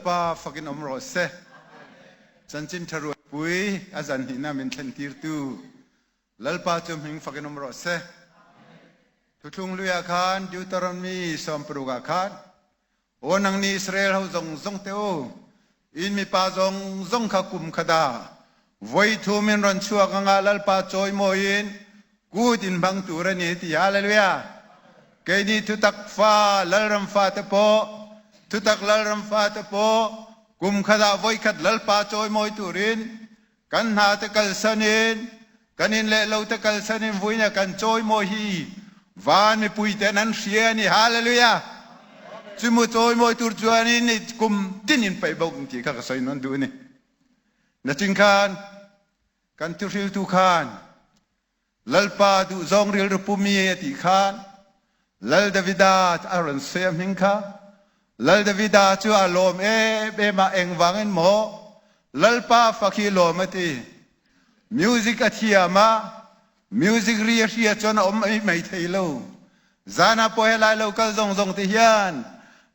Lalpa fakin awm rawh se. Chanchin tha rualpui a zan hnihna min thlentirtu Lalpa chu hming fakin awm rawh se. Thuthlung hluiah khan Deuteronomy 16 ah khan Aw nangni Israel ho zawng zawng te u, in mipa zawng zawng kha kum khata voi thum in rawn chhuak anga Lalpa chawimawiin kut in hmang tur a ni ti. Hallelujah! Keini thutak fa Lalram fate pawh thutak Lalram fate pawh kum khatah voi khat Lalpa chawimawi turin Kan hna te kalsan in, kan inn le lo te kalsan in vui na kan chawimawi hi van mipui ten an hria ni. Hallelujah! Cumu chawimawi tur chuan in kum tin in paih bok ti kha ka soi non duh ni. Na cing khan kan thuhriltu khan Lalpa duhzawng rilru pumi a ti khan Lal Davida a rawn sawi a hming kha. Lal Davida chu a lawm em em a, engvangin maw Lalpa fak hi lawm a ti. Music a thiam a, music ri a hria chuan a awm mai mai thei lo. Zan ah pawh helai lo kal zawng zawng te hian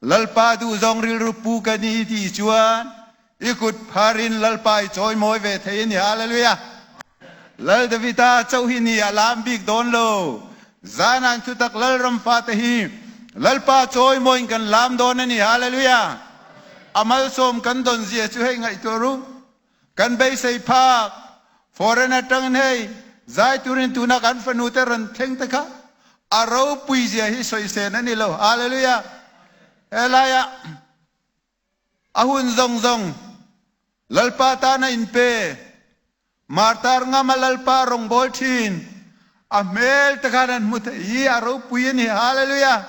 Lalpa duhzawng rilru pu ka ni ti chuan i kut phar in Lalpa i chawimawi ve thei a ni. Hallelujah! Lal Davida chauh hi ni a lam bik dawn lo. Zan ah thutak Lalram fate hi Lalpa chawimawi in kan lam dawn a ni. Hallelujah! A malsawm kan don zia chu hei ngaihtuah ru. Kan beisei phak foreign atangin hei zai turin tuna kan fanu te rawn thleng te kha a ropui zia hi sawisel a ni lo. Hallelujah! Helaiah a hun zawng zawng Lalpa tana inpe martar ngama Lalpa rawngbawl thin A hmel te khan an hmu thei hi a ropui a ni. Hallelujah!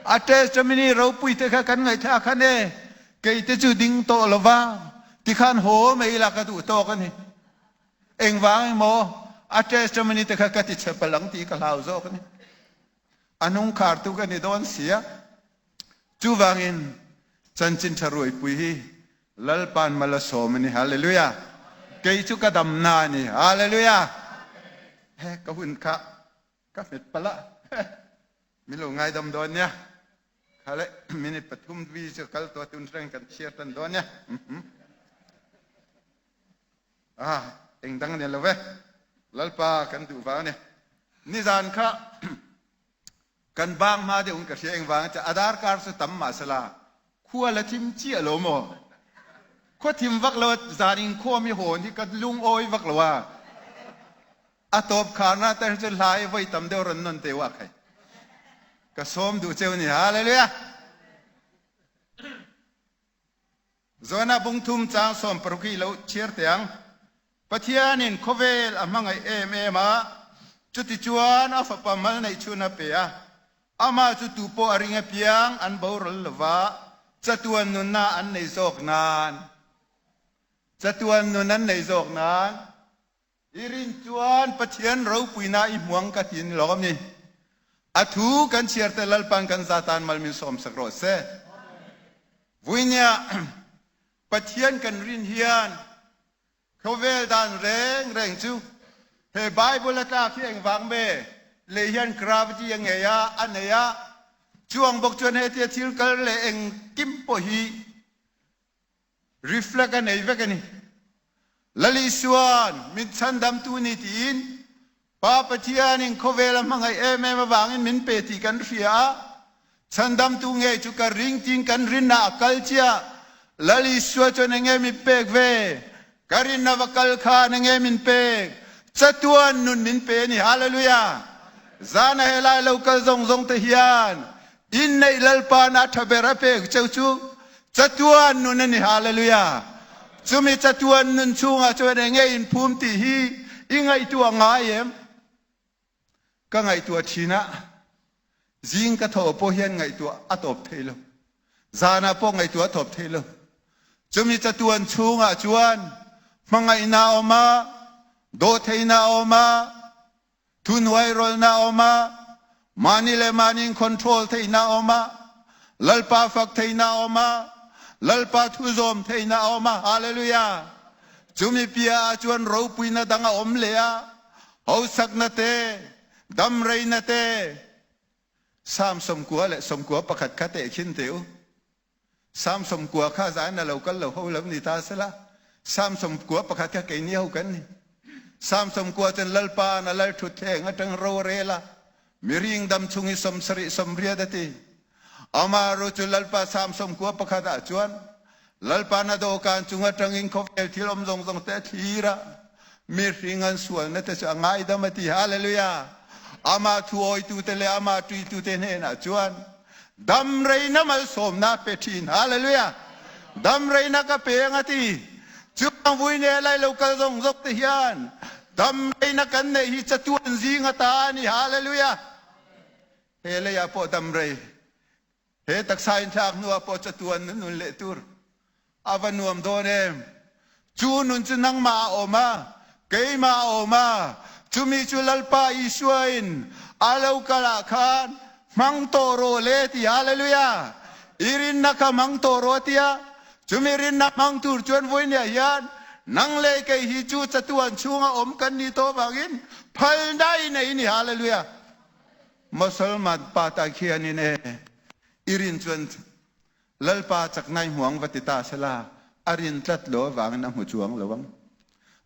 A testimony ropui te kha kan ngaihthlak khan e, kei te chu ding tawh lova tikhan haw mai ila ka duh tawk a ni. Engvang emaw a testimony te kha ka ti chhe palh ang tih ka hlau zawk a ni. A hnung khartu ka ni dawn sia. Chuvangin chanchin tha ruaipui hi Lalpa'n mal a sawm a ni. Hallelujah! Kei chu ka damna a ni. Hallelujah! He ka hun kha ka hmet palh a, min lo ngaidam dawn nia. Kha le minute pathum vi chu kal tawh tun reng kan chhiar tan dawn nia. Ah, eng dang ni lo ve. Lalpa kan duh vang a ni. Nizan kha Kan bang hma deuh in ka hria engvang che a darkar chu tam mahsela khua la thim chiah lo maw? Khua thim vak lo zan in khawm i hawn hi ka lungawi vak lo a. A tawp kharna te chu hla i voi tam deuh rawn nawn te uak hei. Ka sawm duh cheu ni. Hallelujah! Jonah bung thum chang 60 hi lo chhiar teh ang. Pathianin khawvel a hmangaih em em a, chutichuan a fapa mal neih chhun a pe a. Amah chu tu pawh a ring apiang an boral lova, chatuan nunna an nei zawk nan. Chatuan nun an nei zawk nan. I rin chuan Pathian ropuina i hmuang ka ti ni lawm ni? A thu kan chhiar te Lalpan kan za tan mal min sawmsak rawh se. Vuinia Pathian kan rin hian khawvel dan reng reng chu he Bible a tlak hi engvang me lei hian gravity a ngei a, a nei a, chuang bawk chuan hetia thil kal leh engkim pawh hi Reflect a nei vek a ni. Lal Isua'n min chhandamtu ni tiin Pa Pathianin khawvel a hmangaih em em avangin min pe tih kan hria a, chhandamtu ngei chu ka ring tiin kan rinna a kal chiah. Lal Isua chuan enge min pek ve? Ka rinna va kal khan enge min pek? Chatuan nun min pe a ni. Hallelujah! Zana helai lo kal zawng zawng te hian Inneih Lalpa'n a ṭha ber a pek cheu chu chatuan nun a ni. Hallelujah! Chumi chatuan nun chhungah chuan eng nge inphum tih hi i ngaihtuah ngai em? Ka ngaihtuah ṭhin a, zing ka thawh pawh hian ngaihtuah a tawp thei lo. Zanah pawh ngaihtuah a tawp thei lo. Chumi chatuan chhungah chuan hmangaihna a awm a, dawhtheihna a awm a, Thuhnuairawlna a awm a, mahni leh mahni in control theihna a awm a, Lalpa fak theihna a awm a, Lalpa thu zawm theihna a awm a. Hallelujah! Chumi piah ah chuan ropuina dang a awm leh a, hausakna te, damreina te, Psalm 91 kha tehkhin teh u. Sam 90 kha zan a lo kal lo ho lo ni ta sela, Sam 91 kha keini ho kan ni. Sam 90 chuan Lalpa'n a lal thutthleng atang ro a rel a, miring dam chung hi 70 80 a ti. Amaherawhchu chu Lalpa Sam 91 ah chuan Lalpa'n a dawhkan chung atangin khawvel thil awm zawng zawng te a thlir a, mihring an sualna te chu a ngaidam a ti. Hallelujah! Amah thuawitute leh amah tuitute hnenah chuan Damreina malsawmna a pe thin. Hallelujah! Damreina ka pe ang a ti. Chuvang vui nge lai lo kal zawng zawk te hian damreina kan neih hi chatuan zing ata a ni. Hallelujah! He leiah pawh damrei, he taksa inthlak hnuah pawh chatuan nun nun leh tur A va nuam dawn em! Cu nun cu nangmah a um a, keimah a um a, cumi cu Lalpa Isua in a lo kal ah khan hmang tawh rawh le ti. Hallelujah! I rinnak kha hmang tawh rawh tiah cumi rinnak hmang tur cuan vui nih hian nang le kei hi cu catuan chung a um kan ni tawh bangin phalna in ei ni. Hallelujah! Mosolman pa ta khian in e i rin cuan Lalpa chaknai hmuang va ti ta sela a rin tlat lo avangin a hmu chuang lo ang.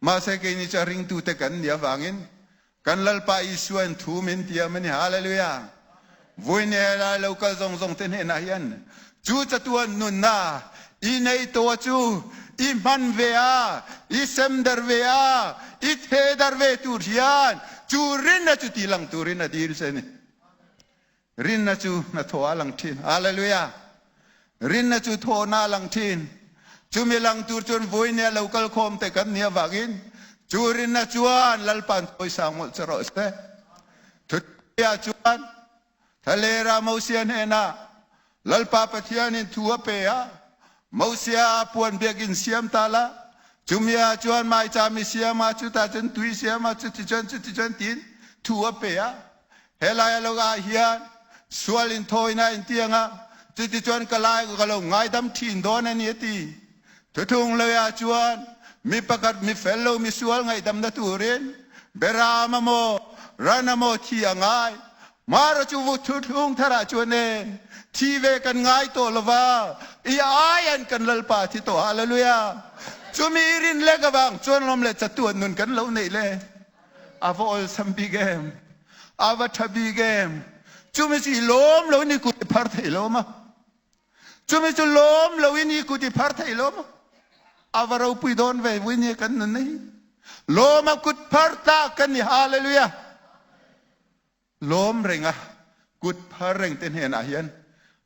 Mahse keini chu a ringtute kan nih avangin kan Lalpa Isua in thu min tiam a ni. Hallelujah! Vui ne lai lo kal zawng zawng te hnenah hian chu chatuan nunna i nei to chu i hman ve a, i sem dar ve a, i the dar ve tur hian chu rinna chu ti lang turin a dil che ni. Rinna chu hnathawh a lang thin. Hallelujah! Rinna chu thawhna a lang thin. Chumi lang tur chuan vawinia lo kal khawm te kan nih avangin chu rinna chuan Lalpa'n pawisa mawlh che rawh se. Thutia chuan Thlalera Mosia hnenah Lalpa Pathianin thu a pe a, Mosia puan biakinn siam ta la, chumi ah chuan maicham i siam a, chutah chuan tui siam a, chutichuan chutichuan tiin thu a pe a. Helai a lo ah hian sual in thawina in ti anga, chutichuan ka lai ka lo ngaidam thin dawn a ni a ti. Thuthlung lei ah chuan mi pakhat mi fel lo mi sual ngaihdamna turin beram a maw ran a maw thi a ngai. Mara chu vu thuthlung thar ah chuan e thi ve kan ngai tawh lova i ai an kan Lalpa thi tawh. Hallelujah. Chumi i rin lek avang chuan lawm le chatuan nun kan lo neih le. A va awlsam bik em. A va tha bik em. Chumi chu i lawm lo in i kut i phar thei lo ma. Chumi chu lawm lo in i kut i phar thei lo ma. A va ropui dawn ve vui ni kan nun hi. Lawm a kut phar ta kan ni. Hallelujah. Lawm reng a kut phar reng te hnenah hian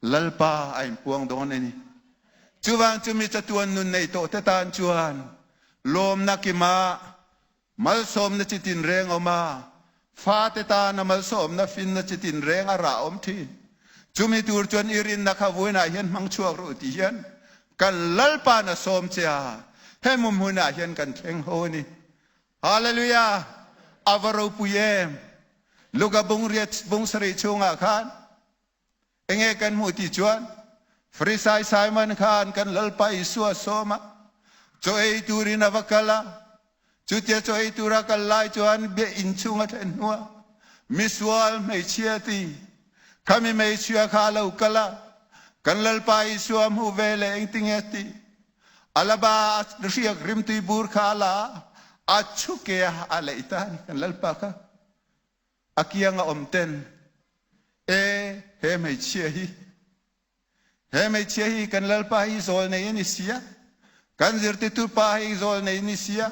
Lalpa a inpuang dawn a ni. Chuvang chu mi chatuan nun nei tawh te tan chuan lawmna kima malsawmna chi tinreng awm a, fate tana malsawmna finna chi tinreng a rah awm thin. Chumi tur chuan i rinna kha vawiinah hian hmang chhuak rawh tih hian kan Lalpa'n a sawm che a, hemu hmunah hian kan thleng ho a ni. Hallelujah! A va ropui em! Luka bung riat bung sarih chungah khan enge kan hmuh ti chuan Farisai Simon khan kan Lalpa Isua sawm a, chaw ei turin a va kal a. Chutia chaw ei tura kal lai chuan bia inn chung a thlen hnuah misual hmeichhia ti khami hmeichhia kha a lo kal a, kan Lalpa Isua hmuh ve leh engtinge ti Alaba hriak rimtui bur kha a la a, a chuke a a leih ta a ni kan Lalpa kha. A kiang a awm ten, E, he hmeichhia hi, he hmeichhia hi kan Lalpa hi zawl nei a ni sia, kan zirtitu pa hi zawl nei a ni sia,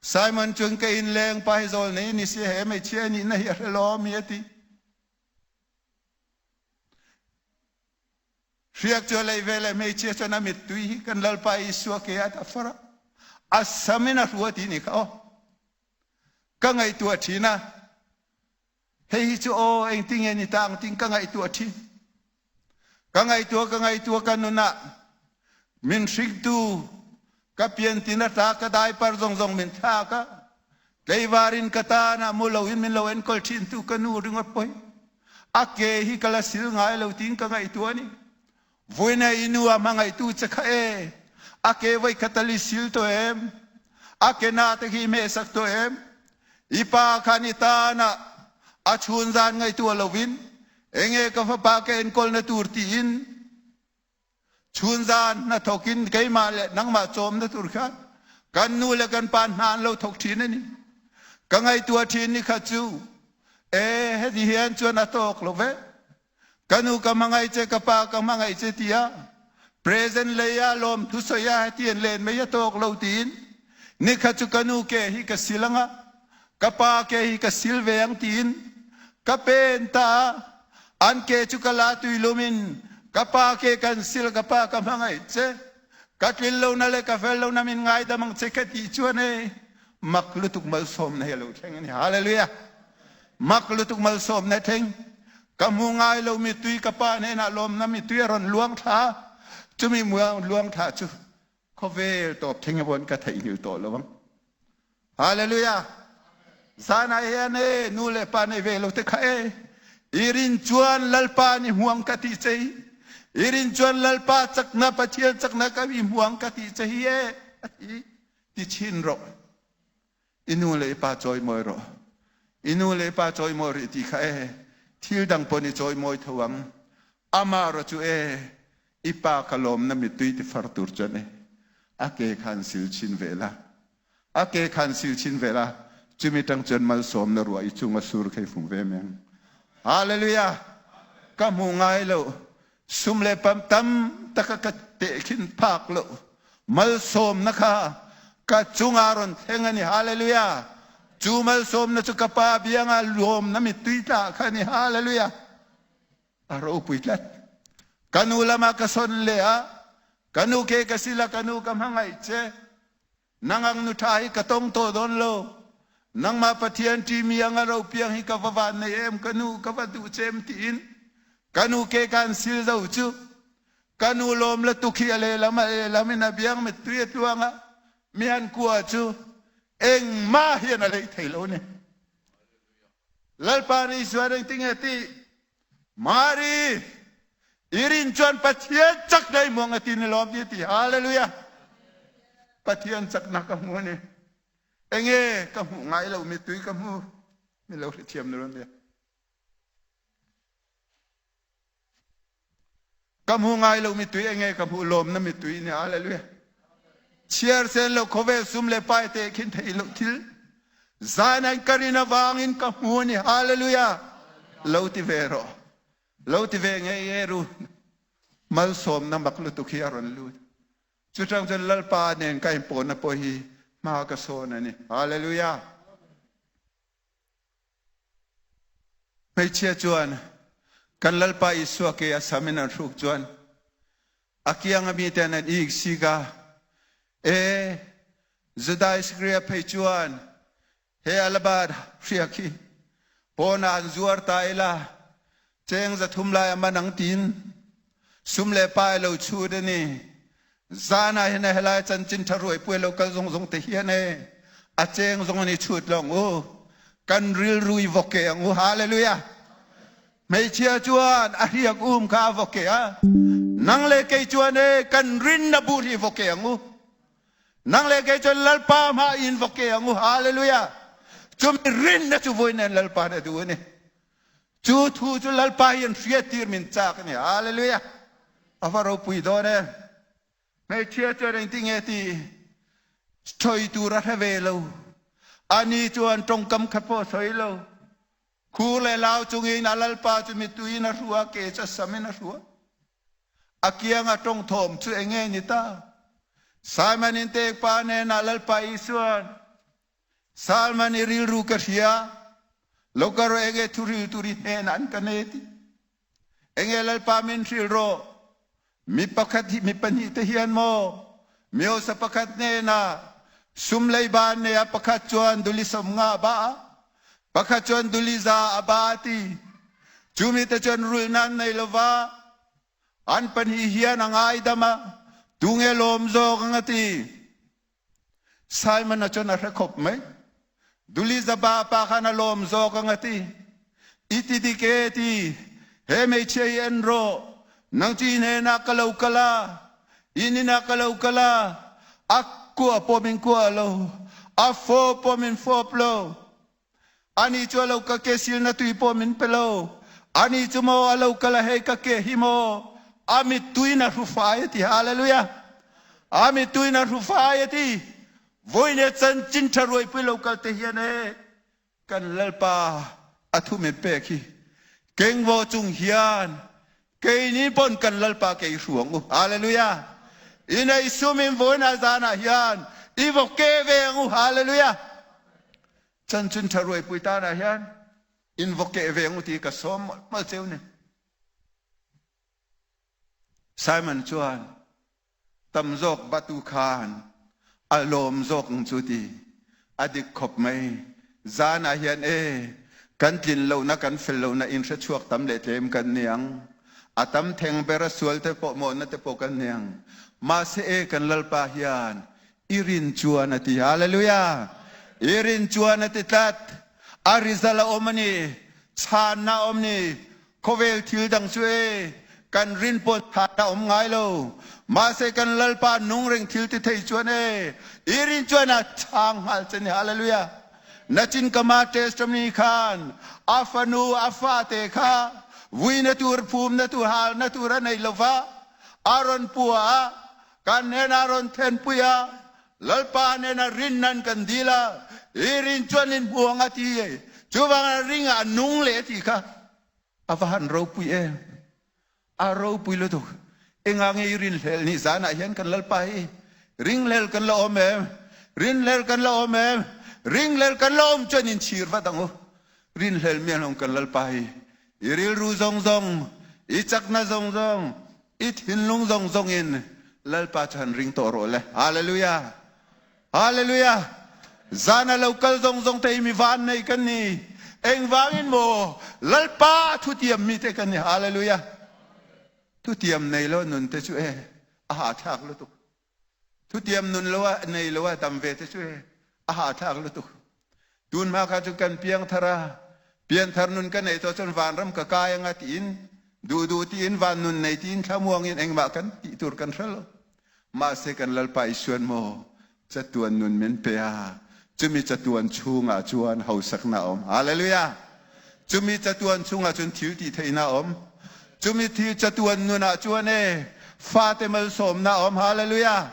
Simon chuan ka inleng pa hi zawl nei a ni sia, he hmeichhia a nihna hi a hre lawm hi a ti. Hriak chu a lei ve le hmeichhia chuan a mittui hi kan Lalpa Isua ke ah a far a, a sam in a hrua ti ni kha aw. Ka ngaihtuah thin a, hei hi chu aw engtinge ni ta ang ting ka ngaihtuah thin. Ka ngaihtuah ka ngaihtuah ka nun ah min hringtu ka piantin a tla ka diaper zong zong min thlak a, Tleivar in ka tan ah mu lo in min lo enkawl thin tu ka nu ringawt pawh hi a ke hi ka la sil ngai lo tiin ka ngaihtuah a ni. Vuina i nu a hmangaihtu che kha e, a ke voi khat tal i sil tawh em? A ke na te khi i hmehsak tawh em? I pa khan i tan ah a chhun zan ngaihtuah lo in enge ka fapa ka enkawlna tur tiin. Chhun zan hnathawk in keimah le nangmah cawm na tur khan kan nu le kan pa hna an lo thawk thin a ni. Ka ngaihtuah thin ni kha cu e heti hian chuan a tawk lo ve. Ka nu ka hmangaih che ka pa ka hmangaih che tiah present lei ah lawm thu soi ah heti an len mei a tawk lo tiin nikhat cu ka nu ke hi ka sil anga ka pa ke hi ka sil ve ang tiin ka pen ta an ke cu ka la tuilum in ka pa ke kan sil ka pa ka hmangaih che ka tlin lo na le ka fel lo na min ngaidam ang che ka ti chuan e mak lutuk malsawm na he lo thleng ani hallelujah mak lutuk malsawm na thleng ka hmu ngai lo mi tui ka pa hnenah lawmna mi tui a rawn luang thla chumi luang thla chu khawvel tawp thleng pawhin ka theihnghilh tawh lo ang. Hallelujah! Zan ah hian e nu le pa nei ve lo te kha e i rin chuan Lalpa ni hmuang ka ti che hi i rin chuan Lalpa chakna Pathian chakna ka i hmuang ka ti che hi e a ti ti chin rawh. I nu le i pa cawimawi rawh. I nu le i pa cawimawi rih ti kha e thil dang pawn i cawimawi tho ang. Amah ro cu e i pa ka lawm na mittui ti far tur chuan e a ke khan sil chin ve la. A ke khan sil chin ve la. Cumi tang chuan malsawm na ruah i cung a sur khei fung ve meng. Hallelujah! Ka hmu ngai lo. Sum le pam tam taka ka tehkhin phak lo malsawmna kha ka cungah ron thleng ani. Hallelujah! Cu malsawmna cu ka pa biangah lawmna mittui tla kha ani. Hallelujah! A ropui tlat. Ka nu lamah ka son le ah ka nu ke ka sila ka nu ka hmangaih che. Nangang nu ṭha hi ka tong tawh dawn lo. Nangmah Pathian ṭimi ang a ro piang hi ka va van nei em ka nu ka va duh cem tiin ka nu ke kan sil zo cu ka nu lawm la tuk hi a lehlam a lehlam in a biang mittui a tluang a mi han kua cu engmah hian a lei thei lo ni. Lalpa nih Israel engtinge ti Mari i rin chuan Pathian chak dai muang a ti ni lawm ti ti hallelujah Pathian chaknak ka hmu ni enge ka hmuh ngai lo mi tui ka hmu mi lo hrethiam na ron Ka hmu ngai lo mitui enge ka hmuh lawm na mitui ni hallelujah. Chiar sen lo khawvel sum le pai te khin thei lo thil zan an ka rin awangin ka hmu ni hallelujah. Lo ti ve ro lo ti ve nge ye ru malsawm na mak lutuk hi a ron lut chuchang chuan lalpa nen ka in pawh na pawh hi hma ka sawn ani hallelujah. Hmeichhia chuan kan Lalpa Isua ke a sam in an hruk chuan a kiang a mi ten an ik sik a. E Judah Iskariot phei chuan he alabar hriak hi pawn ah an zuar ta ila cheng 300 lai a man ang tiin sum le pai lo chut a ni. Zan ah hin a helai chanchin ṭha ruai puai lo kal zung zung te hian e a cheng zong an i chut lawng u kan rilru i voke ang u hallelujah hmeichhia chuan a hriak um kha a voke a nang le kei chuan e kan rin na bur hi voke ang u nang le kei chuan lalpa hma in voke ang u hallelujah chumi rin na chu voi nen lalpa na du ani Cu thu cu Lalpa hi an hriattir min cak a ni. Hallelujah. A va ropui dawn e. Hmeichhia chuan engtinge ti sawi tur a hre ve lo. Ani chuan tawngkam khat pawh sawi lo. Khur le lau chungin a Lalpa chu mittui in a hrua, ke chu a sam in a hrua. A kianga tawng thawm chu enge ni ta? Simon in tek pa hnenah Lalpa Isuan Salman i rilru ka hria, lo ka ro enge thuril tur i hnen an ka ne ti. Enge Lalpa min hril rawh, mi pakhat hi mi pahnih te hian maw, mi hausa pakhat hnenah sum leiba an nei a, pakhat chuan duli 50 a ba a, pakhat chuan duli 100 a ba a ti. Cu mi te chuan rulhna an nei lova, an pahnih hian a ngaidam a, tunge lawm zawk ang a ti. Simon-a chuan a hre khawp mai. Duli zaba pa khan a lawm zawk ang a ti. I ti dik e ti. He hmeichhia hi en rawh. Nang chu i hnenah ka lo kal a. In inah ka lo kal a. A kua pawh min kua lo. A fawp pawh min fawp lo. Ani chu a lo ka ke silna tui pawh min pe lo. Ani chu maw a lo kal a hei ka ke hi maw. A mittuiin a hru fai a ti. Hallelujah! A mittuiin a hru fai a ti. Vawiin chanchin ṭha ruaipui lo kal te hian e kan Lalpa a thu min pek hi kengvaw chung hian keini pawn kan Lalpa kei hru ang u. Hallelujah! I nei sum in vawiin a zanah hian i vaw ke ve ang u. Hallelujah! Chanchin ṭha ruaipui tanah hian in vaw keh ve ang u ti ka sawm mawlh mawlh cheu ni. Simon chuan tam zawk batu khan a lawm zawk ang chu ti a dik khawp mai. Zan ah hian e kan tlin lohna kan fel lohna in hre chhuak tam leh tlem kan ni ang. A tam theng ber a sual te pawh mawhna te pawh kan ni ang. Mahse e kan Lalpa hian i rin chuan a ti. Hallelujah! I rin chuan a ti tlat. A result a awm a ni. Chhanna a awm ni. Khawvel thil dang chu e kan rin pawn than a um ngai lo. Mahse kan Lalpa nung reng thil ti thei chuan e i rin chuan a chang hngal che ni. Hallelujah. Nachin kama testimony khan a fanu a fate kha vui na tur phum na tur hal na tur a nei lova a rawn pua a kan hnen a rawn then pui a Lalpa nena rin nan kan dil a, i rin chuan in hmu ang a ti. Chuvangin a ring a, a nung leh a tih kha a va han ropui em! A ropui lutuk. Enga nge i rinhlelh ni zanah hian kan Lalpa hi ringhlel kan la awm em? Rinhlel kan la awm em? Ringhlel kan la awm chuan inchhir vat ang u. Rinhlel miah lo kan Lalpa hi i rilru zawng zawng, i chakna zawng zawng, I thinlung zawng zawngin Lalpa chu han ring tawh rawh le. Hallelujah! Hallelujah! Zan a lo kal zawng zawng te hi mi van nei kan ni. Engvangin maw Lalpa thutiam mi te kan ni. Hallelujah! Thutiam nei lo nun te chu e a hahthlak lutuk. Thutiam nun lo a nei lo a dam ve te chu e a hahthlak lutuk. Tun hma kha chu kan piang thar a, pianthar nun ka neih tawh chuan vanram ka kai anga tiin duh duh tiin van nun nei tiin thlamuang in engmah kan tih tur kan hre lo. Mahse kan Lalpa Isuan maw chatuan nun min pe a, chumi chatuan chhungah chuan hausakna a awm. Hallelujah! Chumi chatuan chungah cun thil ti theihnak a um. Chumi thil chatuan nun ah chuan e fate malsawmnak a um. Hallelujah.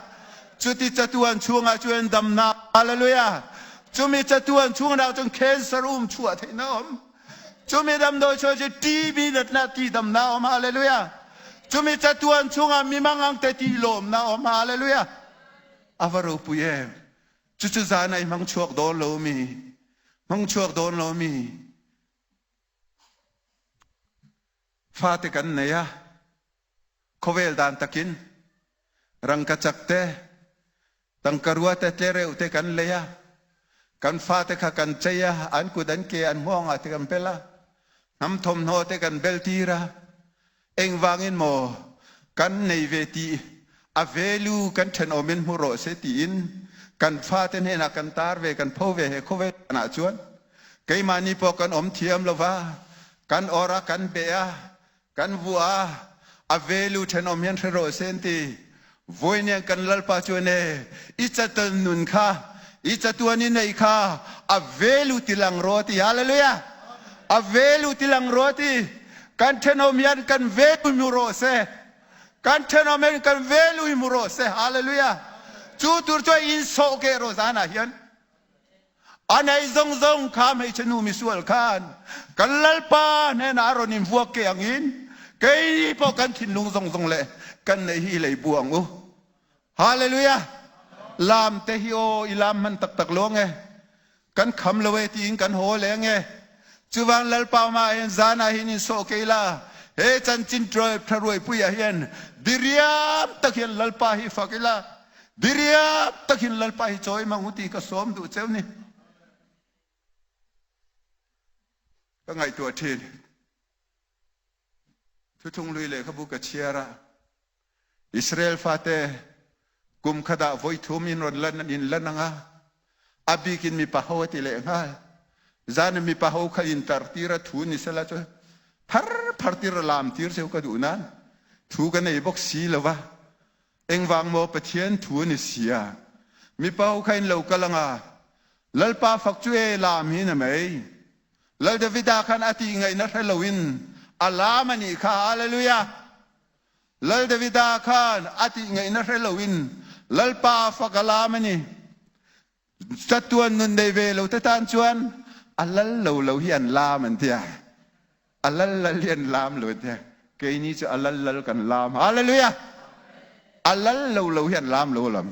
Cuti chatuan chungah cun damnak. Hallelujah. Chumi chatuan chungah cun cancer um chuah theihnak a um. Chumi damdawi chuan cu TB natnak ti damnak a um. Hallelujah. Chumi chatuan chungah mimangang te ti lawmnak a um. Hallelujah. A va ropui em. Cucu zan ai hmang chuak dawn lo mi hmang chuak dawn lo mi fate kan nei a khawvel dan takin rangkachak te tangkarua te tlereuh te kan lei a kan fate kha kan chei a an kut an ke an hngawng ah te kan bel a hnam thawmhnaw te kan bel tir a Engvangin maw kan nei ve tih a value kan ṭhenawm in hmu rawh se tiin kan fate hnenah kan tar ve kan pho ve he khawvel ah chuan keimahni pawh kan awm thiam lova kan awr a kan beh a kan vuah a a value ṭhenawm hian hre rawh se an ti. Vawiin kan Lalpa chuan e i chatuan nun kha i chatuan i neih kha a value tilang rawh ti. Hallelujah! A value tilang rawh ti. Kan ṭhenawm hian kan value hmu rawh se. Kan ṭhenawm hian kan value hmu rawh se. Hallelujah! Cu tur cu in sawh ke rawh zan ah hian. A nei zawng zawng kha hmeichhe nu misual khan kan Lalpa hnenah a rawn in vuak ke angin keini pawh kan thinlung zawng zawng le kan neih hi i lei bu ang u. Hallelujah! Lam te hi aw i lam hman taktak lo ange. Kan kham lo e tiin kan haw le ange. Chuvang Lalpa hmaah hian zan ah hin in sawh ke ila he chanchin tharuaipui ah hian diriam tak hian Lalpa hi fak ila diriam tak hin Lalpa hi chawi mang u ti ka sawm duh cheu ni. Ka ngaihtuah thin. Thuthlung hlui lehkhabu ka chhiar a Israel fate kum khat ah voi thum in rawn lan in lan anga a bikin mipa ho a ti leh nghal zan mipa ho kha in tar tir a thu ni sela chu phar phar tir a lam tir cheu ka duh nan thu ka nei bawk si lova engvang maw Pathian thu ani sia mipa ho kha in lo kal anga Lalpa fak chu e lam hi na mei Lal Davida khan a ti ngaihna hre loin a lam anih kha hallelujah. Lal Davida khan a tih ngaihna hre loin Lalpa fak a lam a ni. Chatuan nun nei ve lo te tan chuan a lal lo lo hi an lam an tia. A lal lal hi an lam lo an tia. Keini chu a lal lal kan lam. Hallelujah! A lal lo lo hi an lam lo lam.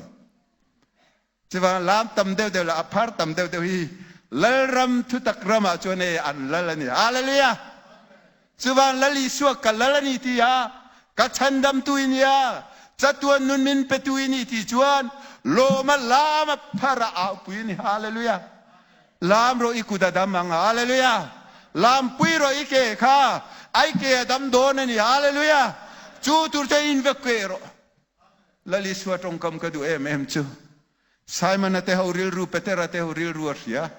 Chuvang lam tam deuh deuh leh a phar tam deuh deuh hi Lalram thutak ramah chuan e an lal a ni. Hallelujah! Chuvang Lal Isua ka lal a ni ti a, ka chhandamtu i nia, chatuan nun min petu i ni ti chuan lawm a lam a phar a aupui a ni. Hallelujah! Lam rawh i kut a dam ang. Hallelujah! Lampui rawh i ke kha, ai ke a dam dawn a ni. Hallelujah! Chu tur chuan in va ke rawh. Lal Isua tawngkam ka duh em em chu Simon-a te ho rilru, Petera te ho rilru a hria.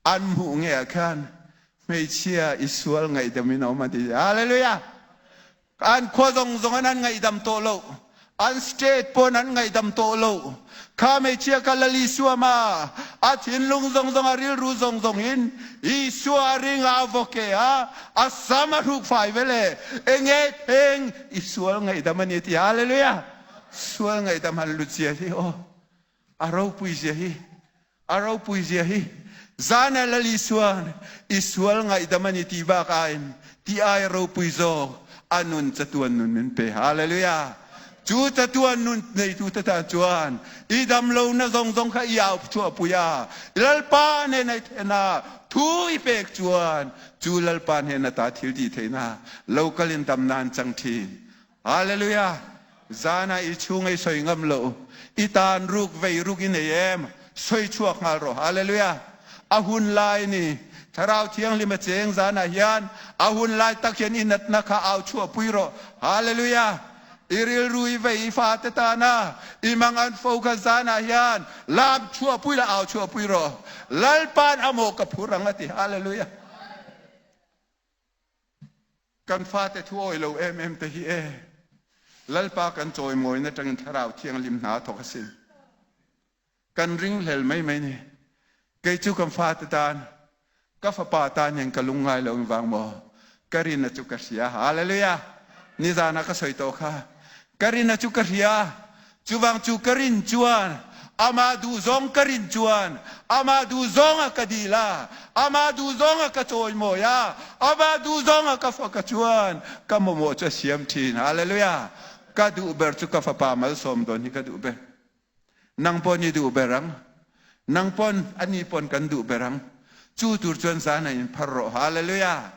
An hmuh nge ah khan hmeichhia i sual ngaihdam in a awm a ti. Hallelujah! An khua zawng zawng in an ngaihdam tawh lo. An state pawn an ngaihdam tawh lo. Kha hmeichhia kha Lal Isua ma a thinlung zawng zawng a rilru zawng zawng in Isua a ring a, a vaw ke a, a sam a hruk fai vel e. Enge theng i sual ngaihdam a ni ti. Hallelujah! Sual ngaihdam han lut zia hi aw, a ropui zia hi, a ropui zia hi. Zana Lal Isuan i sual ngaihdam a ni ti bak aiin ti ai ropui zawk a nun chatuan nun min pe. Hallelujah! Cu chatuan nun neitu te tan chuan i damlo na zawng zawng kha i au chuahpui a, Lalpa nen ai then a, thu i pek chuan cu Lalpa hnen ata thil ti theihna lo kalin dam nan chang thin. Hallelujah! Zan ah i chung ei soi ngam lo, i tan ruk vei ruk i nei em? Soi chuak nghal rawh. Hallelujah! A hun lai ni Thlarau Thianghlim a cheng zan ah hian a hun lai tak hian i natna kha au chhuahpui rawh. Hallelujah! I rilru i vei i fate tana i mangan fo kha zan ah hian lam chhuahpui la au chhuahpui rawh. Lalpa'n a maw ka phur ang a ti. Hallelujah! Kan fate thu awi lo em em te hi e Lalpa kan chawimawina tangin Thlarau Thianghlim hna a thawk asin. Kan ringhlel mai mai ni. Kei chu kan fate tan, ka fapa tan hian ka lungngai lo engvang maw? Ka rin a chu ka hria. Hallelujah! Nizan ah ka sawi tawh kha. Ka rin a chu ka hria. Chuvang chu ka rin chuan, amah duhzawng ka rin chuan, amah duhzawng ah ka dil a, amah duhzawng ah ka chawimawi a, amah duhzawng ah ka fak a chuan ka mamawh chu a siam thin. Hallelujah! Ka duh ber chu ka fapa malsawm dawn hi ka duh ber. Nang pawn i duh ber ang. Nang pawn, ani pawn kan duh ber ang. Chu tur chuan zan ah in phar rawh. Hallelujah!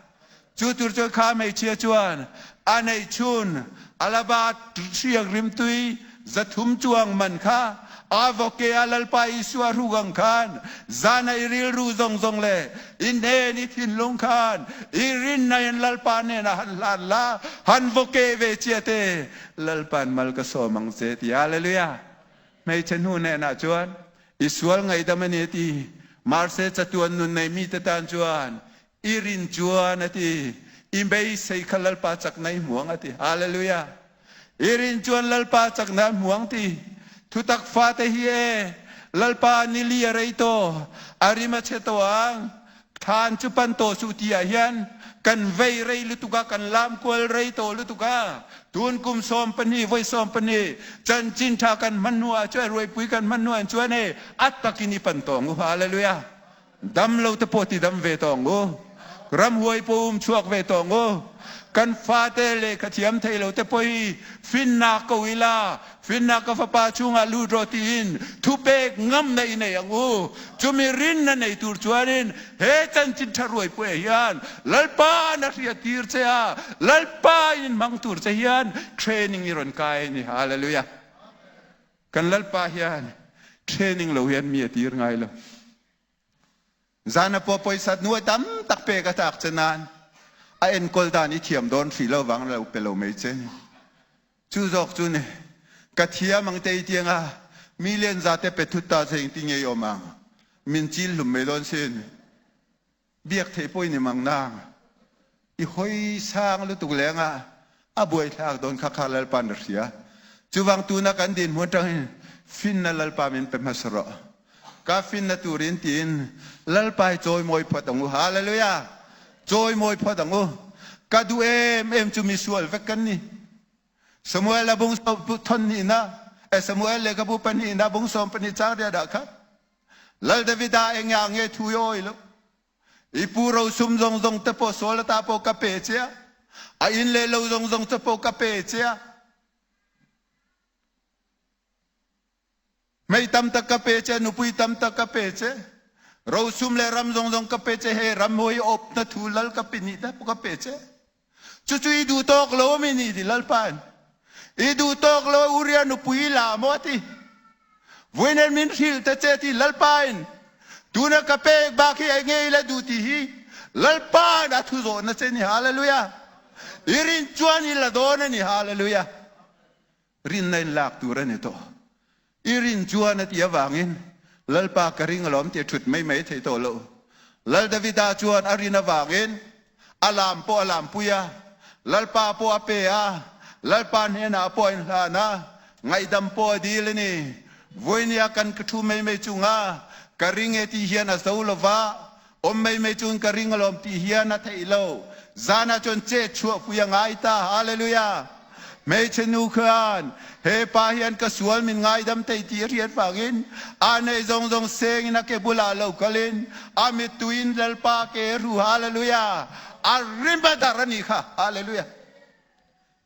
Chu tur chuan kha hmeichhia chuan a neihchhun alaba hriak rimtui 300 chuang man kha a vawke a Lalpa Isua hruk ang khan zan ah i rilru zawng zawng le i hnen i thinlung khan i rinna in Lalpa hnenah han hlan la, han vawke ve chia te Lalpa'n mal ka sawm ang che ti. Hallelujah! Hmeichhe hnu hnenah chuan i sual ngaihdam a ni a ti. Mahse chatuan nun nei mite tan chuan i rin chuan a ti. I beisei kha Lalpa chakna i hmu ang a ti. Hallelujah! I rin chuan Lalpa chakna a hmu ang ti. Thutak fate hi e, Lalpa nili a rei tawh, a rim a chhe tawh ang, Thlan cu pan tawh suh ti ah hian kan vei rei lutuk a, kan lam kual rei tawh lutuk a. Tun kum 12 voi 12 chanchin ṭha kan hman hnu ah cun ruaipui kan hman hnu ah cun e a tak in i pan tawng u. Hallelujah. Dam lo te pawh ti dam ve tawng u. Ramhuai pawh um chuak ve tawng u. Kan fate lehkha thiam thei lo te pawh hi finnak ko ila Finnak ka fapa chungah lut rawh tiin thupek ngamna i nei ang u. Chumi rinna nei tur chuanin he chanchin ṭha ruaipuiah hian Lalpa na hriattir che a, Lalpa in hmang tur che hian training i rawn kai a ni. Hallelujah. Kan Lalpa hian training lo hian mi a tir ngai lo. Zan a pawh pawisa nuai tam tak pek a tlak che nain a enkawl dan i thiam dawn hrih lo vang lo pe lo mai che ni. Cu zawk cu ni ka thiam ang te i tianga million za te pe thut ta che ing ti ngei awm ang min cil hlum mai dawn sin. Biak theih pawh i ni mang nang. I hoi sang lutuk lengah a buaithlak dawn kha kha Lalpa na hria. Chuvang tuna kan dinhmun tangin finna Lalpa min pe hmasa rawh. Ka finna turin tiin Lalpa hi chawimawi phawt ang u. Hallelujah! Chawimawi phawt ang u. Ka duh em em chu misual vek kan ni. Samuel a bung thon hnihna, Samuel lehkhabu pahnihna bung 12 caang riat ah khan Lal Davida eng ah nge thu i awi lo? I pu rosum zong zong te pawh Saul ata pawh ka pe che a, a inn le lo zong zong te pawh ka pe che a. Mei tam tak ka pe che, nupui tam tak ka pe che. Rosum le ram zong zong ka pe che, he ram hawi op na thu lal ka pe ni ta ka pe che. Cucu i duh tawk lo mi nih ti lalpa in. I duh tawk lo Uriah nupui la maw ti. Vuinen min hrilh te che ti lalpa in. Tuna ka pek bak hi ai ngei le duh ti hi lalpa in a thu zawh na che ni hallelujah. I rin chuan i la dawn ani hallelujah. Rinna in lak tur a ni tawh. I rin chuan a ti avangin Lalpa ka ring alawm tih a thut mai mai thei tawh lo. Lal Davida chuan a rin avangin a lam pawh a lampui a, Lalpa pawh a pe a, Lalpa hnenah pawh a inhlan a, ngaihdam pawh a dil a ni. Vawinia kan ka thu mai mai chunga ka ring e tih hian a zo lo va, awm mai mai chungin ka ring alawm tih hian a theih lo. Zanah chuan chet chhuahpui a ngai ta. Hallelujah! Hmeichhe nu khan he pa hian ka sual min ngaidam thei tih a hriat vangin a neih zawng zawng sengin a ke bulah lo kalin a mittuiin Lalpa ke a hru. Hallelujah! A rim a dar a nih kha. Hallelujah!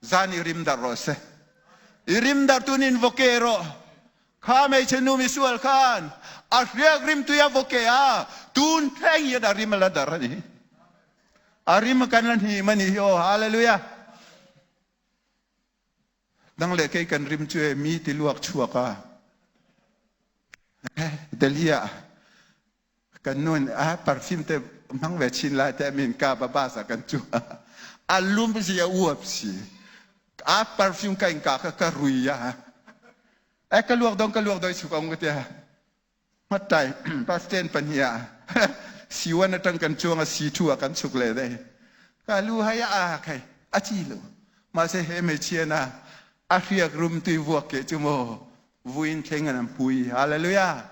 Zan i rim dar rawh se. I rim dar tun in vaw ke rawh. Kha hmeichhe nu misual khan a hriak rimtui a vaw ke a, tun thleng hian a rim a la dar a ni. A rim kan la hnim a ni hi aw. Hallelujah! Nang leh kei kan rim chu e mi ti luak chuak a. Delhi ah kan nun a perfume te hmang ve chin lai te min ka ba ba sa kan chu a lum si a uap si a perfume ka in ka ka ka rui ya e ka luak dong ka luak doi chuk ong ka tia hmattai bus stand pahnih ah C1 atang kan chuang a C2 ah kan chuk le dei ka lu hai a khai a chi lo ma se he me chia na a hriak rum tui vuak ke chu mo Vuin thleng an pui. Hallelujah.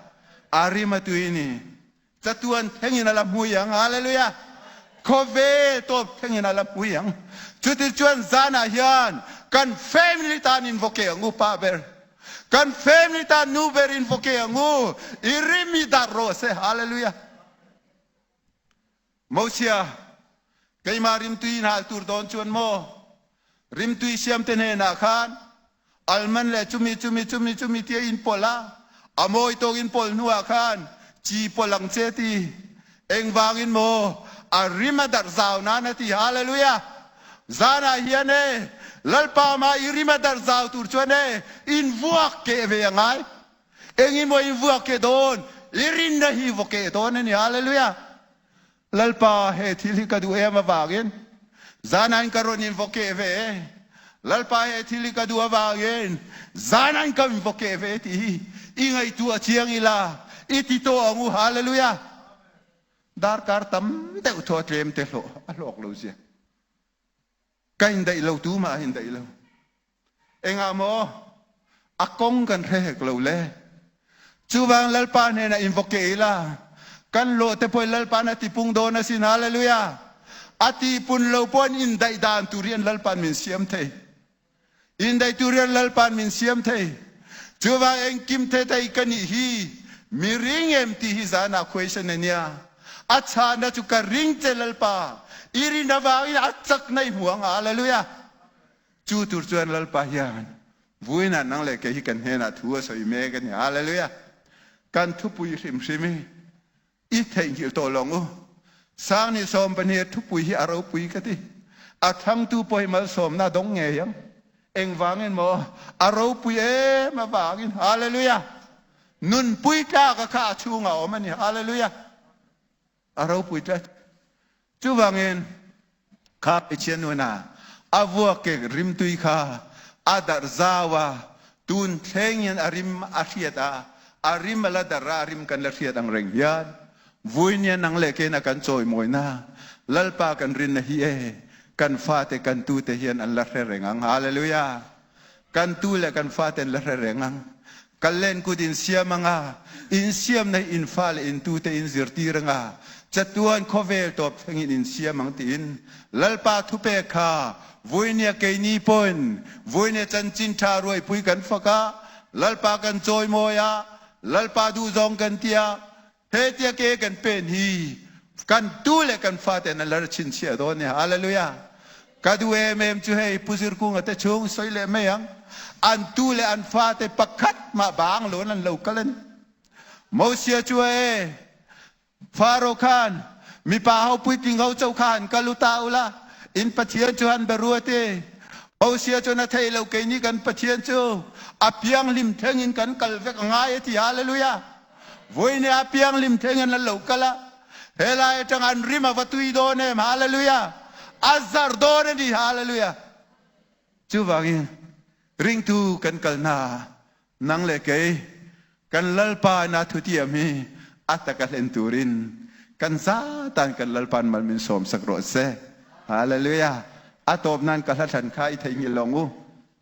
A rim a tui ni. Chatuan thlengin a la hmui ang. Hallelujah. Khawvel tawp thlengin a la hmui ang. Chutichuan zanah hian kan family tan in voke ang u pa ber. Kan family tan nu ber in voke ang u. I rim hi dar rawh se. Hallelujah. Mosia, keimah rimtui in hal tur dawn chuan maw rimtui siamte hnenah khan almond le chumi chumi chumi chumi tia in pawlh a, a mawi tawk in pawlh hnuah khan chi pawlh ang che ti. Engvangin maw a rim a darh zau nan a ti. Hallelujah! Zanah hian e Lalpa mah i rim a darh zau tur chuan e in vuak keh ve a ngai. Engemaw in vuak ke dawn, i rinna hi vaw keh dawn a ni. Hallelujah! Lalpa, he thil hi ka duh em avangin zanain ka rawn in vaw keh ve e. Lalpa, he thil hi ka duh avangin zanain ka in vaw keh ve tih hi i ngaihtuah chiang ila, i ti tawh ang u. Hallelujah! Darkar tam deuh thaw a tlem te hlawh a hlawk lo zia. Ka indaih lo tu mah a indaih lo. Engah maw a kong kan hre hek lo le. Chuvang Lalpa hnenah in va ke ila kan lawh te pawh Lalpa na tipung dawn asin. Hallelujah. A tipun lo pawh in daih dan tur hian Lalpa'n min siam thei. In daih tur hian Lalpa'n min siam thei. Chuvang engkim the thei ka nih hi mi ring em tih hi zanah question a nia. A chhana chu ka ring che Lalpa, i rin avangin a chakna i hmu ang. Hallelujah. Chu tur chuan Lalpa hian vuinah nang leh kei hi kan hnenah thu a sawi mek a ni. Hallelujah. Kan thupui hrim hrim hi i theihnghilh tawh lo ang u. Sangni 12 thupui hi a ropui ka ti. A thlangtu pawh hi malsawmna a dawng ngei ang. Engvangin maw? A ropui em avangin. Hallelujah. Nunpui tlak a kha a chhungah a awm a ni. Hallelujah. A ropui tlat. Chuvangin kha hmeichhia nuna a vuakek rimtui kha a darh zau a, tun thleng hian a rim a hriat a, a rim a la darh a, a rim kan la hriat ang reng hian vui nia nang leh keina kan chawimawina Lalpa kan rinna hi e kan fate kan tute hian an la hre reng ang. Hallelujah. Kan tu le kan fate an la hre reng ang. Kallen kut in siam anga, in siamna hi in fa le in tute in zirtir anga. Chatuan khawvel tawp thlengin in siam ang tiin Lalpa thupek kha vuinia keini pawhin vuinia chanchin tha ruaipui kan fak a, Lalpa kan chawimawi a, Lalpa duhzawng kan ti a, he tia ke kan pen hi kan tu leh kan faten an la ra chhinchhiah dawn ni. Hallelujah! Ka duh em em chu hei Pu Zirkunga te chung sawi leh mai ang, an tu leh an fate pakhat mah bang loin an lo kal a ni. Mosia chu a e, Faro khan mipa ho puitling ho cho kha han kal u ta ula, in Pathian chu han be ru a ti. Mosia chuan a thei lo, keini kan Pathian chu a pianghlim thlengin kan kal vek a ngai a ti. Hallelujah! Vawiin a pianghlim thlengin an lo kal a, helai atang an rim a va tui dawn em! Hallelujah! A zar dawn a ni. Hallelujah! Chuvangin ringtu kan kalna Nang leh kei kan Lalpa in a thutiam hi a taka hlen turin kan zatan kan Lalpa'n mal min sawm sak rawh se. Hallelujah. A tawp nan ka hla thlan kha i theihnghilh long u.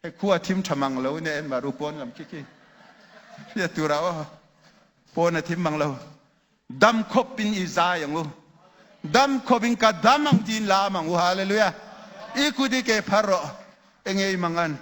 He khua thim tha mang lo ne en ma ru pawn lam khi khi. Hriat tur ah aw. Pawn a thim mang lo. Dam khop in i zai ang u. Dam khop in ka dam ang tiin lam ang u. Hallelujah. I kut i ke phar rawh. Enge i mang an.